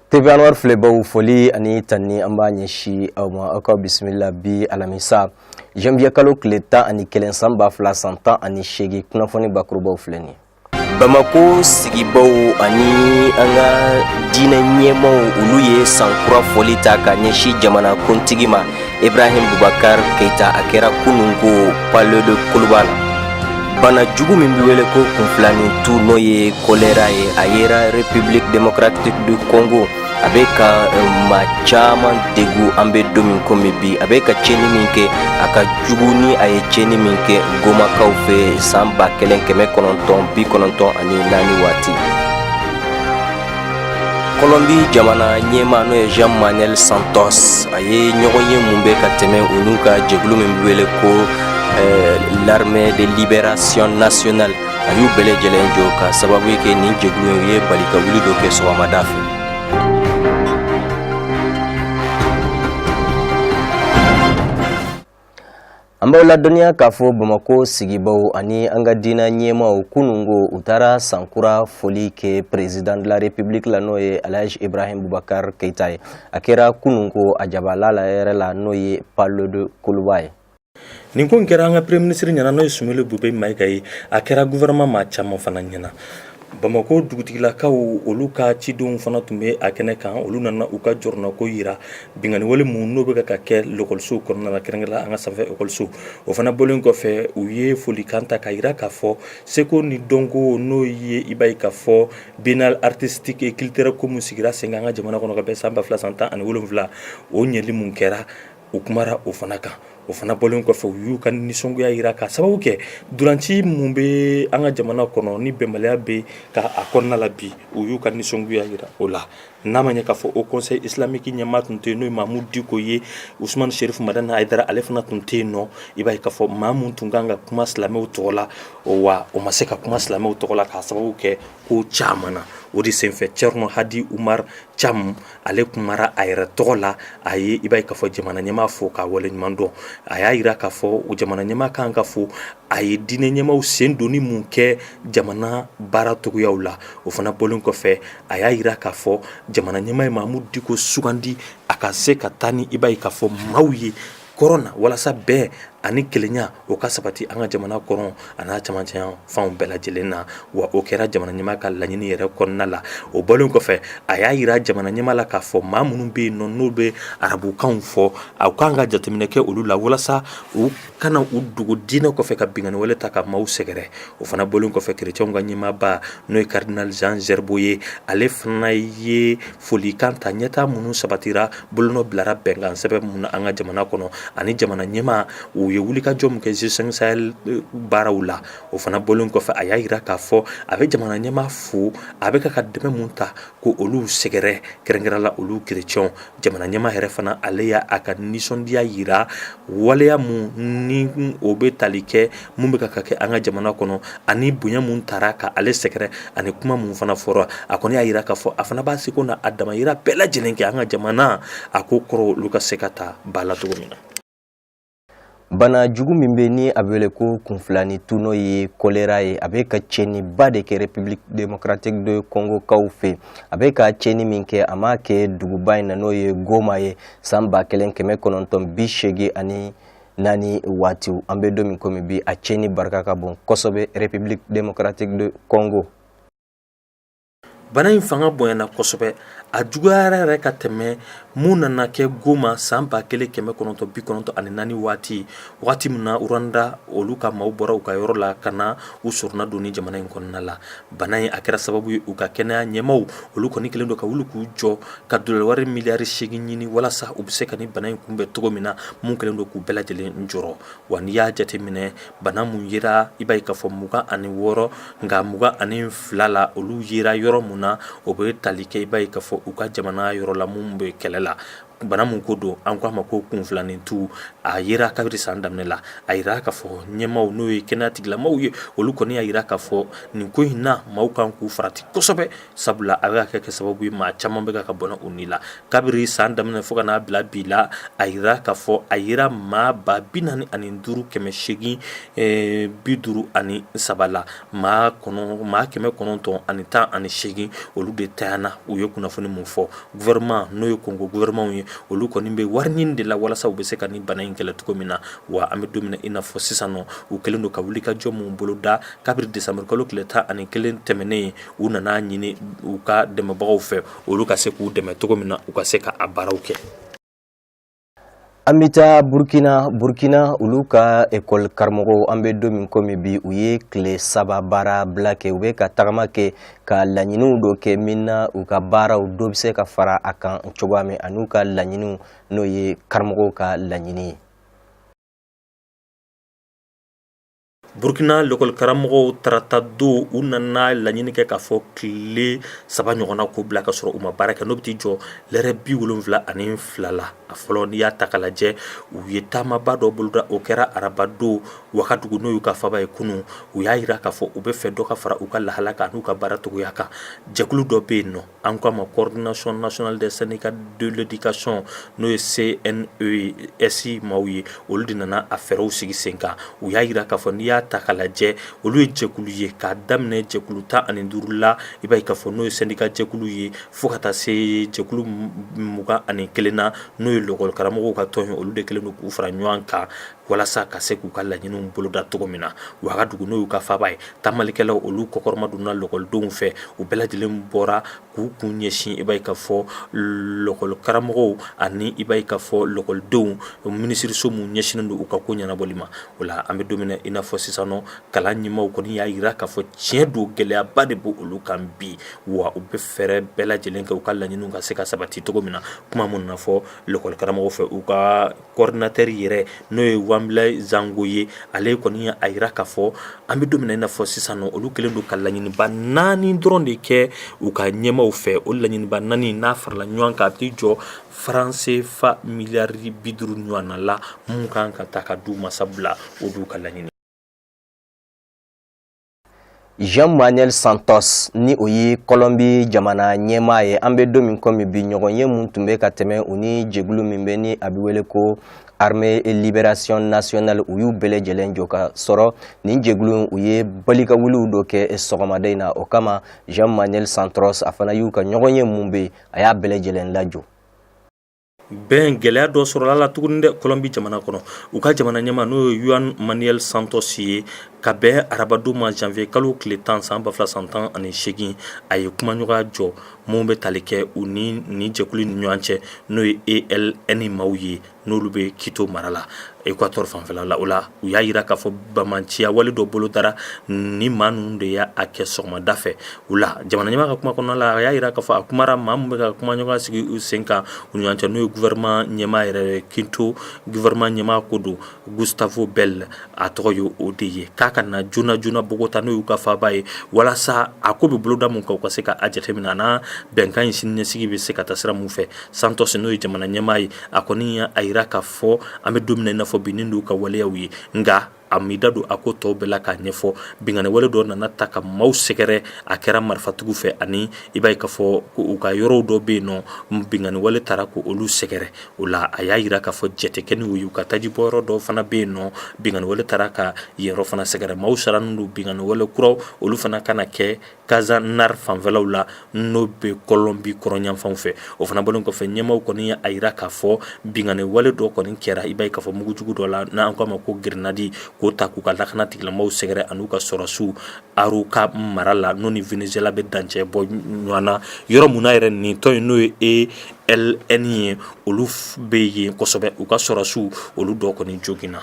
TV Anwar filɛbaw, foli ani tanni an b'a ɲɛsin aw ma. Aw ka bisimila. Bi alamisa, janvier kalo tile 11, san 2018, kunnafoni bakurubaw filɛ nin ye. Bamako sigibaw ani an ka diinɛ ɲɛmaaw, olu ye sankura foli ta ka ɲɛsin jamana kuntigi ma, Ibrahim Bubakar Keita. A kɛra kununko Palais de Kuluba la. Bana jugu min bɛ wele ko kunfilanin tu, n'o ye kolera ye, a yera République démocratique du Congo. A bɛ ka maa caman degun an bɛ don min komi bi. A bɛ ka tiɲɛni min kɛ, a ka jugu ni a ye tiɲɛni min kɛ Gomakaw fɛ san 1994 waati. Kɔlɔnbi jamana ɲɛmaa, n'o ye Jean Manuel Santos, a ye ɲɔgɔn ye mun bɛ ka tɛmɛ u n'u ka jɛkulu min bɛ wele ko l'armée de libération nationale, a y'u bɛɛ lajɛlen jɔ ka sababu kɛ nin jɛkulu in ye bali ka wuli dɔ kɛ sɔgɔmada fɛ. An b'aw ladɔnniya k'a fɔ Bamakɔ sigibaw ani an ka diinɛ ɲɛmaaw, kununko u taara sankura foli kɛ président de la république la, n'o ye Alhaji Ibrahim Bubakar Keita ye. A kɛra kununko a jabala la yɛrɛ la, n'o ye Palais de Kuluba ye. Nin ko in kɛra an ka premier ministre ɲɛna, n'o ye Soumeylou Boubèye Maïga ye. A kɛra gouvernement maa caman fana ɲɛna. Bamakɔ dugutigilakaw, olu ka cidenw fana tun bɛ a kɛnɛ kan. Olu nana u ka jɔrɔnako yira binkanni wale mun n'o bɛ ka kɛ lakɔlisow kɔnɔna na, kɛrɛnkɛrɛn an ka sanfɛ ekɔliso. O fana bɔlen kɔfɛ, u ye folikan ta ka yira k'a fɔ seko ni dɔnko, n'o ye i b'a ye k'a fɔ biennale artistique et culturelle ko mun sigira sen kan an ka jamana kɔnɔ ka bɛn san 2017, o ɲɛli mun kɛra, u kumara o fana kan. O fana bɔlen kɔfɛ, u y'u ka nisɔngoya yira ka sababu kɛ duranci mun bɛ an ka jamana kɔnɔ ni bɛnbaliya bɛ ka a kɔnɔna la bi. U y'u ka nisɔngoya yira o la. N'a ma ɲɛ k'a fɔ Haut Conseil islamique ɲɛmaa tun tɛ yen, n'o ye Mamudu Diko ye, Usumani Serifu Madani Hayidara, ale fana tun tɛ yen nɔ. I b'a ye k'a fɔ maa mun tun kan ka kuma silamɛw tɔgɔ la, wa o ma se ka kuma silamɛw tɔgɔ la k'a sababu kɛ ko caman na. O de senfɛ, Thierno Hadi Umar Cam, ale kumara a yɛrɛ tɔgɔ la. A ye i b'a ye k'a fɔ jamana ɲɛmaa fo k'a waleɲuman dɔn. A y'a yira k'a fɔ o jamana ɲɛmaa kan ka fo, a ye diinɛ ɲɛmaaw sen donni mun kɛ jamana baara cogoyaw la. O fana bɔlen kɔfɛ, a y'a yira k'a fɔ jamana ɲɛmaa ye Mamudu Diko sugandi a ka se ka taa ni i b'a ye k'a fɔ maaw ye kɔrɔn na, walasa bɛn ani kelenya o ka sabati an ka jamana kɔrɔn a n'a camancɛ fanw bɛɛ lajɛlen na. Wa o kɛra jamana ɲɛmaa ka laɲini yɛrɛ kɔnɔna la. O bɔlen kɔfɛ, a y'a yira jamana ɲɛmaa la k'a fɔ maa minnu bɛ yen nɔ, n'u bɛ arabukanw fɔ, a kan ka jateminɛ kɛ olu la walasa u kana u dogo diinɛ kɔfɛ ka binkanni wale ta ka maaw sɛgɛrɛ. O fana bɔlen kɔfɛ, kerecɛnw ka ɲɛmaaba, n'o ye cardinal Jean Zerbo ye, ale fana ye folikan ta ɲɛtaa minnu sabatira, bolonɔ bilara bɛnkan sɛbɛn minnu na an ka jamana kɔnɔ, ani jamana ɲɛmaa u ye wulikajɔ min kɛ G5 Sahel baaraw la. O fana bɔlen kɔfɛ, a y'a yira k'a fɔ a bɛ jamana ɲɛmaa fo, a bɛ ka dɛmɛ mun ta ko olu sɛgɛrɛ, kɛrɛnkɛrɛn la olu kerecɛnw. Jamana ɲɛmaa yɛrɛ fana, ale y'a ka nisɔndiya yira waleya mun ni o bɛ tali kɛ mun bɛ ka kɛ an ka jamana kɔnɔ, ani bonya mun taara ka ale sɛgɛrɛ, ani kuma mun fana fɔra. A kɔni y'a yira k'a fɔ a fana b'a seko n'a damayira bɛɛ lajɛlen kɛ an ka jamana a ko kɔrɔ olu ka se ka ta ba la cogo min na. Bana jugu min bɛ ni a bɛ wele ko kunfilani tu, n'o ye kolera ye, a bɛ ka tiɲɛniba de kɛ République démocratique de Congo kaw fɛ. A bɛ ka tiɲɛni min kɛ, a m'a kɛ duguba in na, n'o ye Goma ye, san 1984 waatiw. An bɛ don min komi bi, a tiɲɛni barika ka bon kosɛbɛ République démocratique de Congo. Bana in fanga bonyana kosɛbɛ, a juguyara yɛrɛ ka tɛmɛ mun nana kɛ Goma san 1994 waati, waati min na Rwanda olu ka maaw bɔra u ka yɔrɔ la ka na u sorona don ni jamana in kɔnɔna la. Bana in a kɛra sababu ye, u ka kɛnɛya ɲɛmaaw olu kɔni kɛlen don ka wuli k'u jɔ ka dolari miliyari 8 ɲini walasa u bɛ se ka ni bana in kunbɛn cogo min na, mun kɛlen don k'u bɛɛ lajɛlen jɔrɔ. Wa n'i y'a jateminɛ, bana mun yera, i b'a ye k'a fɔ 26, nka 22 la, olu yera yɔrɔ mun na, o bɛ tali kɛ i b'a ye k'a fɔ u ka jamana yɔrɔ la mun bɛ kɛlɛ la. Bana mun ko don, an ko a ma ko kunfilanintu, a yera kabiri san daminɛ la. A yira k'a fɔ ɲɛmaaw, n'o ye kɛnɛya tigilamaaw ye, olu kɔni y'a yira k'a fɔ nin ko in na, maaw kan k'u farati kosɛbɛ, sabula a bɛ ka kɛ sababu ye maa caman bɛ ka bɔnɛ u ni la. Kabiri san daminɛ fo ka n'a bila bi la, a yira k'a fɔ a yera maa 45 853 la. Maa 918, olu de tanyana. U ye kunnafoni mun fɔ, gouvernement, n'o ye Congo gouvernement ye, olu kɔni bɛ wari ɲini de la walasa u bɛ se ka nin bana in kɛlɛ cogo min na. Wa an bɛ don min na i n'a fɔ sisan nɔ, u kɛlen don ka wulikajɔ mun boloda kabiri décembre kalo tile 11 tɛmɛnen ye, u nana ɲini u ka dɛmɛbagaw fɛ, olu ka se k'u dɛmɛ cogo min na, u ka se ka a baaraw kɛ. An bɛ taa Burkina. Burkina, olu ka ekɔli karamɔgɔw, an bɛ don min komi bi, u ye tile 3 baara bila kɛ. U bɛ ka tagama kɛ ka laɲiniw dɔ kɛ min na u ka baaraw dɔ bɛ se ka fara a kan cogoya min, an'u ka laɲiniw, n'o ye karamɔgɔw ka laɲini ye. Burkina lekɔli karamɔgɔw, tarata don, u nana laɲini kɛ k'a fɔ tile 3 ɲɔgɔnna ko bila ka sɔrɔ u ma baara kɛ, n'o bɛ t'i jɔ lɛrɛ 72 la. A fɔlɔ, n'i y'a ta k'a lajɛ, u ye taamaba dɔ boloda. O kɛra araba don Wagadugu, n'o y'u ka faba ye kunun. U y'a jira k'a fɔ u bɛ fɛ dɔ ka fara u ka lahala kan n'u ka baara cogoya kan. Jɛkulu dɔ bɛ yen nɔ, an k'a ma Coordination nationale des syndicats de l'éducation, n'o ye CNES maaw ye, olu de nana a fɛɛrɛw sigi sen kan. U y'a jira k'a fɔ n'i y'a ta k'a lajɛ, olu ye jɛkulu ye k'a daminɛ jɛkulu 15 la, i b'a ye k'a fɔ n'o ye syndicat jɛkulu ye, fo ka taa se jɛkulu 21 na, n'o ye lekɔli karamɔgɔw ka tɔn ye. Olu de kɛlen don k'u fara ɲɔgɔn kan walasa ka se k'u ka laɲiniw boloda cogo min na. Wagadugu, n'o y'u ka faaba ye, taamakɛlaw, olu kɔkɔrɔma donna lɔkɔlidenw fɛ. U bɛɛ lajɛlen bɔra k'u kun ɲɛsin, i b'a ye k'a fɔ lɔkɔli karamɔgɔw ani i b'a ye k'a fɔ lɔkɔlidenw, minisiriso mun ɲɛsinnen don u ka ko ɲɛnabɔli ma. O la, an bɛ don min na i n'a fɔ sisan nɔ, kalan ɲɛmaaw kɔni y'a jira k'a fɔ tiɲɛ don, gɛlɛyaba de b'olu kan bi, wa u bɛ fɛɛrɛ bɛɛ lajɛlen kɛ u ka laɲiniw ka se ka sabati cogo min na. Kuma mun na fɔ lɔkɔli karamɔgɔw fɛ, u ka coordinateur yɛrɛ, n'o ye Wanbilayi Zango ye, ale kɔni a jira k'a fɔ an bɛ don min na i n'a fɔ sisan nɔ, olu kɛlen don ka laɲiniba 4 dɔrɔn de kɛ u ka ɲɛmaaw fɛ. O laɲiniba 4, n'a farala ɲɔgɔn kan, a bɛ jɔ faran sefa miliyari 50 ɲɔgɔn la, mun kan ka ta ka d'u ma, sabula o d'u ka laɲini. Jean Manuel Santos, ni o ye Colombie jamana ɲɛmaa ye, an bɛ don min komi bi, ɲɔgɔn ye mun tun bɛ ka tɛmɛ u ni jɛkulu min bɛ ni a bɛ wele ko Armée Libération Nationale, u y'u bɛɛ lajɛlen jɔ ka sɔrɔ nin jɛkulu u ye balikawuliw dɔ kɛ sɔgɔmada in na. O kama, Jean Manuel Santos, a fana y'u ka ɲɔgɔn ye mun bɛ, a y'a bɛɛ lajɛlen lajɔ. Bɛn gɛlɛya dɔ sɔrɔla la tuguni dɛ Colombie jamana kɔnɔ. U ka jamana ɲɛmaa, n'o ye Juan Manuel Santos ye, ka bɛn arabadon ma, janvier kalo tile 10 san 2018, a ye kumaɲɔgɔnya jɔ mun bɛ tali kɛ u ni nin jɛkulu ni ɲɔgɔn cɛ, n'o ye ELN maaw ye, n'olu bɛ Quito mara la, Équateur fanfɛla la. O la, u y'a jira k'a fɔ banbaanciya wale dɔ bolodara, ni maa ninnu de y'a kɛ sɔgɔmada fɛ. O la, jamana ɲɛmaa ka kuma kɔnɔna la, a y'a jira k'a fɔ a kumara maa min bɛ ka kumaɲɔgɔnya sigi u sen kan u ni ɲɔgɔn cɛ, n'o ye gouvernement ɲɛmaa yɛrɛ, Quito gouvernement ɲɛmaa ko don, Gustavo Bell a tɔgɔ ye, o de ye k'a ka na joona joona Bogota, n'o y'u ka faaba ye, walasa a ko bɛ boloda mun kan, u ka se ka a jateminɛ, a n'a bɛnkan in siniɲɛsigi bɛ se ka taa sira mun fɛ. Santos, n'o ye jamana ɲɛmaa ye, a kɔni a jira k'a fɔ an bɛ don min na i n'a fɔ bi, nin d'u ka waleyaw ye, nka a m'i da don a ko tɔw bɛɛ la k'a ɲɛfɔ. Binkanni wale dɔ nana ta ka maaw sɛgɛrɛ, a kɛra marifatigiw fɛ, ani i b'a ye k'a fɔ ko u ka yɔrɔw dɔ bɛ yen nɔ, binkanni wale taara ko olu sɛgɛrɛ. O la, a y'a jira k'a fɔ jate kɛ n'u ye, u ka taji bɔyɔrɔ dɔw fana bɛ yen nɔ, binkanni wale taara ka yen yɔrɔ fana sɛgɛrɛ. Maaw sirannen don binkanni wale kuraw, olu fana kana kɛ Casanare fanfɛlaw la, n'o bɛ Colombie kɔrɔnyanfanw fɛ. O fana bɔlen kɔfɛ, ɲɛmaaw kɔni a jira k'a fɔ binkanni wale dɔ kɔni kɛra, i b'a ye k'a fɔ mugujugu dɔ la, n'an k'a ma ko grenade, k'o ta k'u ka lakana tigilamaaw sɛgɛrɛ an'u ka sɔrɔdasiw Arauca mara la, n'o ni Venezuela bɛ dancɛ bɔ ɲɔgɔn na yɔrɔ mun na yɛrɛ. Nin tɔn in, n'o ye ELN ye, olu bɛ yen kosɛbɛ. U ka sɔrɔdasiw, olu dɔ kɔni joginna.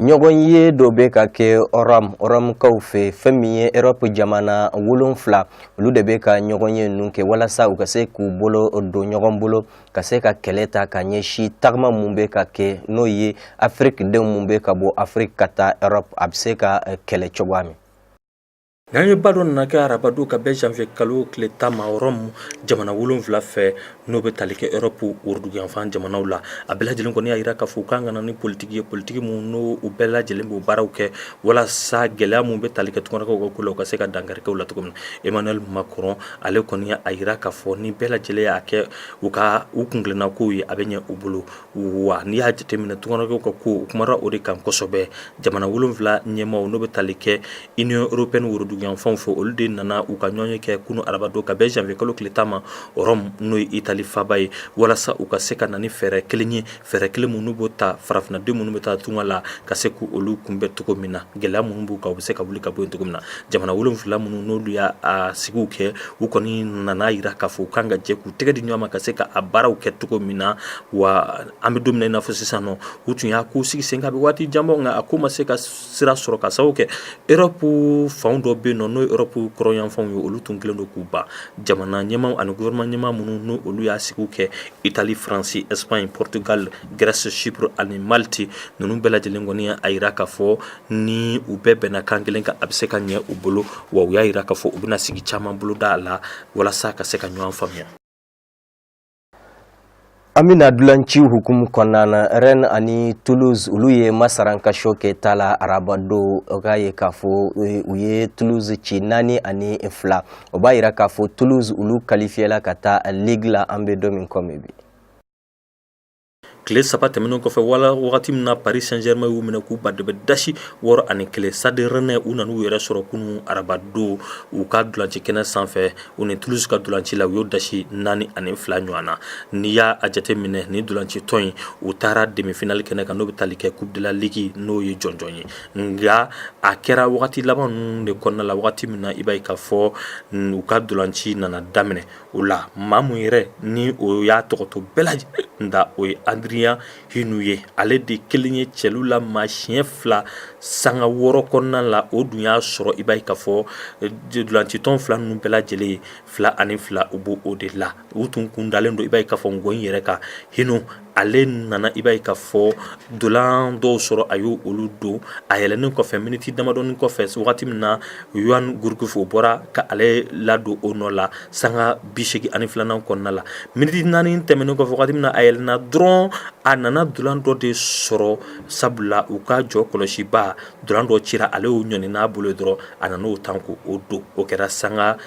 Ɲɔgɔn ye dɔ bɛ ka kɛ Rome, Rɔmukaw fɛ. Fɛn min ye Europe jamana 7, olu de bɛ ka ɲɔgɔn ye ninnu kɛ walasa u ka se k'u bolo don ɲɔgɔn bolo, ka se ka kɛlɛ ta ka ɲɛsin tagama mun bɛ ka kɛ, n'o ye Afiriki denw mun bɛ ka bɔ Afiriki ka taa Europe, a bɛ se ka kɛlɛ cogoya min. Ɲɔgɔnyeba dɔ nana kɛ arabadon ka bɛn janvier kalo tile 10 ma Rome jamana 7 fɛ, n'o bɛ tali kɛ Europe woroduguyanfan jamanaw la. A bɛɛ lajɛlen kɔni y'a jira k'a fɔ u kan ka na ni politiki ye, politiki min n'o u bɛɛ lajɛlen b'o baaraw kɛ walasa gɛlɛya min bɛ tali kɛ tunkarankew ka ko la, u ka se ka dankari kɛ u la cogo min na. Emmanuel Macron, ale kɔni y'a jira k'a fɔ ni bɛɛ lajɛlen y'a kɛ u ka u kuntilenna kow ye, a bɛ ɲɛ u bolo. Wa n'i y'a jateminɛ, tunkarankew ka ko, u kumara o de kan kosɛbɛ. Jamana 7 ɲɛmaaw, n'o bɛ tali kɛ Union européenne woroduguyanfanw fɛ, olu de nana u ka ɲɔgɔnye kɛ kunun arabadon ka bɛn janvier kalo tile 10 ma Rome, n'o ye Italie faaba ye, walasa u ka se ka na ni fɛɛrɛ kelen ye, fɛɛrɛ kelen minnu b'o ta farafinnaden minnu bɛ taa tunga la, ka se k' olu kunbɛn cogo min na, gɛlɛya minnu b'u kan, u bɛ se ka wuli ka bɔ yen cogo min na. Jamana 7 minnu n'olu y'a sigiw kɛ, u kɔni nana jira k'a fɔ u kan ka jɛ k'u tɛgɛ di ɲɔgɔn ma ka se ka a baaraw kɛ cogo min na. Wa an bɛ don min na i n'a fɔ sisan nɔ, u tun y'a ko sigi sen kan a bɛ waati jan bɔ, nka a ko ma se ka sira sɔrɔ ka sababu kɛ Europe fan dɔ bɛ yen nɔ, n'o ye Europe kɔrɔnyanfanw ye, olu tun kɛlen don k'u ban. Jamana ɲɛmaaw ani gouvernement ɲɛmaa minnu n'o olu y'a sigiw kɛ, Italie, France, Espagne, Portugal, Grèce, Chypre ani Malte, ninnu bɛɛ lajɛlen kɔni y'a jira k'a fɔ ni u bɛɛ bɛnna kan kelen kan, a bɛ se ka ɲɛ u bolo. Wa u y'a jira k'a fɔ u bɛna sigi caman boloda a la walasa ka se ka ɲɔgɔn faamuya. An bɛna dulanci hukumu kɔnɔna na. Rennes ani Toulouse, olu ye masarankasɔ kɛ ta la arabadon. O k'a ye k'a fɔ u ye Toulouse ci 4-2. O b'a yira k'a fɔ Toulouse, olu qualifié la ka taa ligue la an bɛ don min komi bi. Tile 3 tɛmɛnen kɔfɛ, wala wagati min na Paris Saint-Germain y'u minɛ k'u ba de bɛ dasi 6-1, Stade Rennais, u nan'u yɛrɛ sɔrɔ kunun arabadon u ka dulanci kɛnɛ sanfɛ, u ni Toulouse ka dulanci la, u y'o dasi 4-2 ɲɔgɔn na. N'i y'a jate minɛ, ni dulanci tɔn in, u taara demi-finale kɛnɛ kan, n'o bɛ tali kɛ Coupe de la Ligue, n'o ye jɔnjɔn ye. Nka a kɛra wagati laban ninnu de kɔnɔna la, wagati min na i b'a ye k'a fɔ u ka dulanci nana daminɛ o la, maa mun yɛrɛ ni o y'a tɔgɔtɔ bɛɛ lajɛlen da, o ye Adrien Hunou ye. Ale de kelen ye cɛlu la maa siɲɛ fila sanga 6 kɔnɔna la. O dun y'a sɔrɔ i b'a ye k'a fɔ dulancitɔn fila ninnu bɛɛ lajɛlen ye 2-2, u b'o o de la. U tun kun dalen don i b'a ye k'a fɔ ngɔn yɛrɛ kan. Hunou, ale nana i b'a ye k'a fɔ dolan dɔw sɔrɔ, a y'o olu don. A yɛlɛnnen kɔfɛ, miniti damadɔni kɔfɛ, wagati min na Yoann Gourcuff, o bɔra ka ale ladon o nɔ la sanga 82nan kɔnɔna la, miniti 4 tɛmɛnen kɔfɛ, wagati min na a yɛlɛnna dɔrɔn, a nana dolan dɔ de sɔrɔ, sabula u ka jɔ kɔlɔsiba dolan dɔ cira, ale y'o ɲɔni n'a bolo dɔrɔn, a nan'o tan ko o don. O kɛra sanga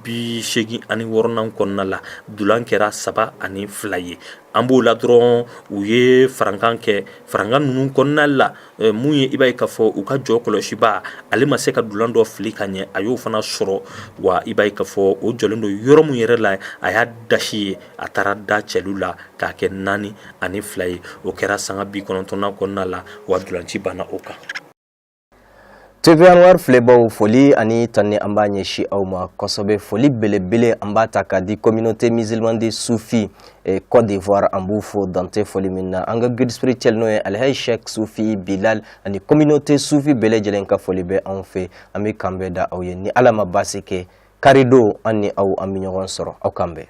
86nan kɔnɔna la. Dolan kɛra 3-2 ye. An b'o la dɔrɔn, u ye farankan kɛ. Farankan ninnu kɔnɔna la, mun ye, i b'a ye k'a fɔ u ka jɔ kɔlɔsiba, ale ma se ka dulan dɔ fili ka ɲɛ, a y'o fana sɔrɔ. Wa i b'a ye k'a fɔ o jɔlen don yɔrɔ min yɛrɛ la, a y'a dasi ye, a taara da cɛlu la k'a kɛ 4-2 ye. O kɛra sanga 90nan kɔnɔna la. Wa dulanci banna o kan. TV Anwar filɛbaw, foli ani tanni an b'a ɲɛsin aw ma kosɛbɛ. Foli belebele, an b'a ta k'a di communauté musulmane de Soufi Côte d'Ivoire, an b'u fo dante foli min na. An ka guide spirituel, n'o ye Alhaji Sheikh Soufi Bilal, ani communauté Soufi bɛɛ lajɛlen ka foli bɛ anw fɛ. An bɛ kan bɛɛ da aw ye. Ni Ala ma baasi kɛ, karidon an ni aw an bɛ ɲɔgɔn sɔrɔ. Aw kan bɛn.